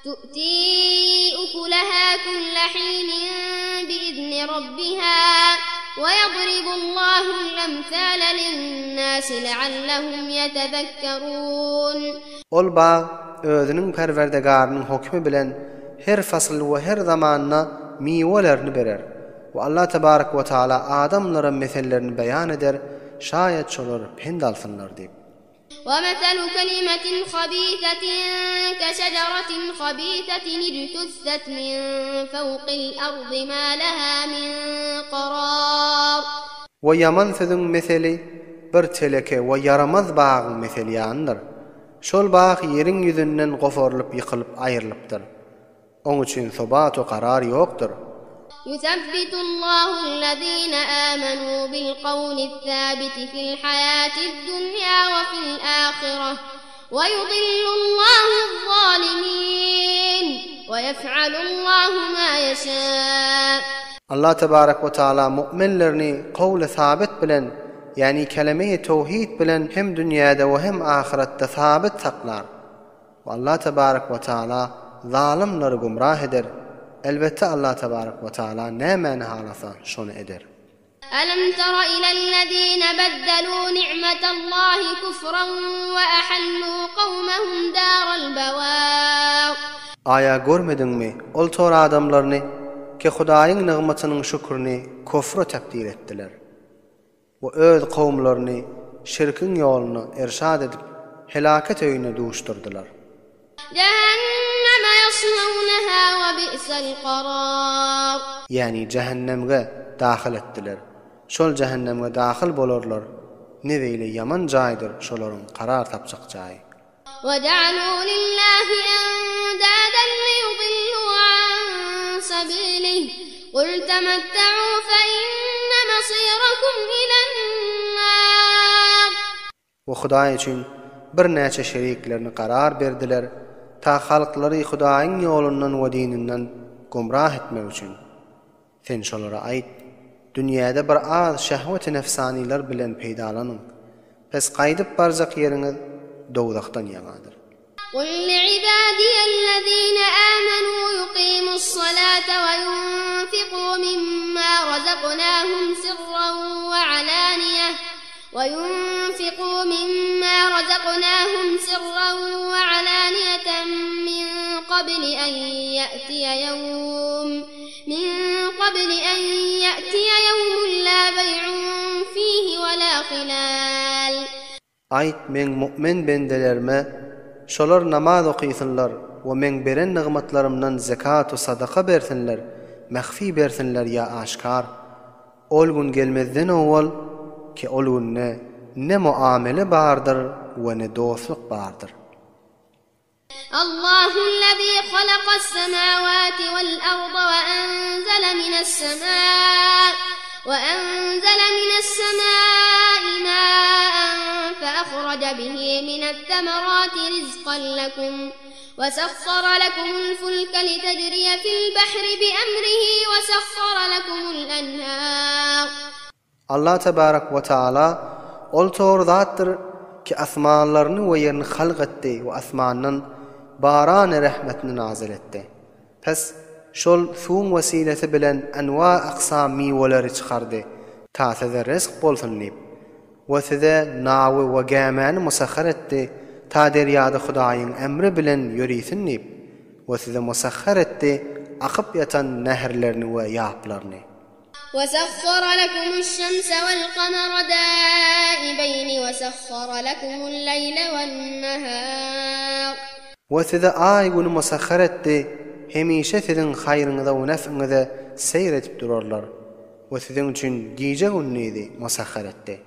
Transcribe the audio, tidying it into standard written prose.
Tu'ti ukulaha kulla hinin bi'izni rabbiha we ýadribullahu l-emsale lin-nasi leallehum ýetezekkerun. Ol bag özüniň Perwerdigarynyň hokmy bilen her fasyl we her zamanda miwelerini berer we Allah tebarek we taala adamlara mesellerini beýan eder, şaýat şolar pent alsynlar diýip. ومثل كلمة خبيثة كشجرة خبيثة اجتثت من فوق الأرض ما لها من قرار. We ýaman sözüň meseli bir teleke we ýaramaz bagyň meseli ýalydyr. Şol bag ýeriň ýüzünden goparylyp ýykylyp aýrylypdyr. Oň üçin sobat we karar ýokdur. Yusabbitu-llahul-lezine amenu bil-kawlis-sabiti fil-haýatid-dunýa we fil-ahireh we yudillullahuz-zalimin we ýef'alullahu ma ýeşâ. Allah tebarek we taala mu'minlerini kowly sabit bilen, ýagny kelemeýi towhid bilen hem dünýäde we hem ahyretde sabit saklar. We Allah tebarek we taala zalymlary gümrah eder. Elbetde Allah tebarek we taala nämäni halasa şony eder. Alam tara ilellezine beddelû ni'metallahi kufran we ahallû kawmehum dâral bewâr. Aýa görmediňmi ol tor adamlaryny ki Hudaýyň nygmatynyň şükrüni kufra tebdil etdiler. We öz kowumlaryny şirkiň ýoluna irşad edip, helaket öýüne duşdurdylar. Jähenneme ýaslawnaha we bi'sel karar. Ýagny jähennemge dahyl etdiler. Şol jähennemge dahyl bolarlar, ne beýle ýaman jaýdyr şolaryň karar tapjak jaýy. وجعلوا لله أندادا ليضلوا عن سبيله قل تمتعوا فإن مصيركم إلى النار. We Hudaý üçin birnäçe şeriklerini karar berdiler, ta halklary Hudaýyň ýolundan we dininden gumrah etmek üçin. Sen şolara aýt, Dünýäde bir az şehweti nefsanylar bilen peýdalanyň. Pes gaýdyp barjak ýeriňiz dowzahdan ýaňadyr. Kul li'ibadiyellezine amenu yuqimus-salate we yunfiku mimma razaknahum sirran we alaniýeh we yunfiku mimma razaknahum sirran we alaniýeten min qabli en ýe'tiye ýewm min qabli en ýe'tiye ýewmun la beý'un fihi we la hilal. Aýt, Meň mu'min bendelerime, şolar namaz okysynlar we Meň beren nygmatlarymdan zekat we sadaka bersinler, mähfi bersinler ýa aşkar. Ol gün gelmezden owal, ki ol günde ne muamele bardyr we ne dostluk bardyr. Allahullezî halaka's-semâvâti we'l-arda we enzele mine's-semâ we enzele mine's-semâi mâ'en feahraje bihi mine'th-themerâti rizqan lekum we sahhara lekumul-fulke litejriye fil-bahri bi-emrihi we sahhara lekumul-enhâr. Allah tebarek we taala Ol tor zatdyr ki asmanlaryny we ýerini halk etdi we asmandan barany rehmetini nazyl etdi. Pes, şol suwuň wesilesi bilen enwa aksam miweleri çykardy, ta size ryzk bolsun diýip. We size nawy we gämäni musahhar etdi, ta derýada Hudaýyň emri bilen ýörisin diýip. We size musahhar etdi akyp ýatan nährlerini we ýaplaryny. وسخر لكم الشمس والقمر دائبين وسخر لكم الليل والنهار. We size aý-güni musahhar etdi, hemişe siziň haýryňyza we nef'iňize seýr edip durarlar. We siziň üçin gije-gündizi musahhar etdi.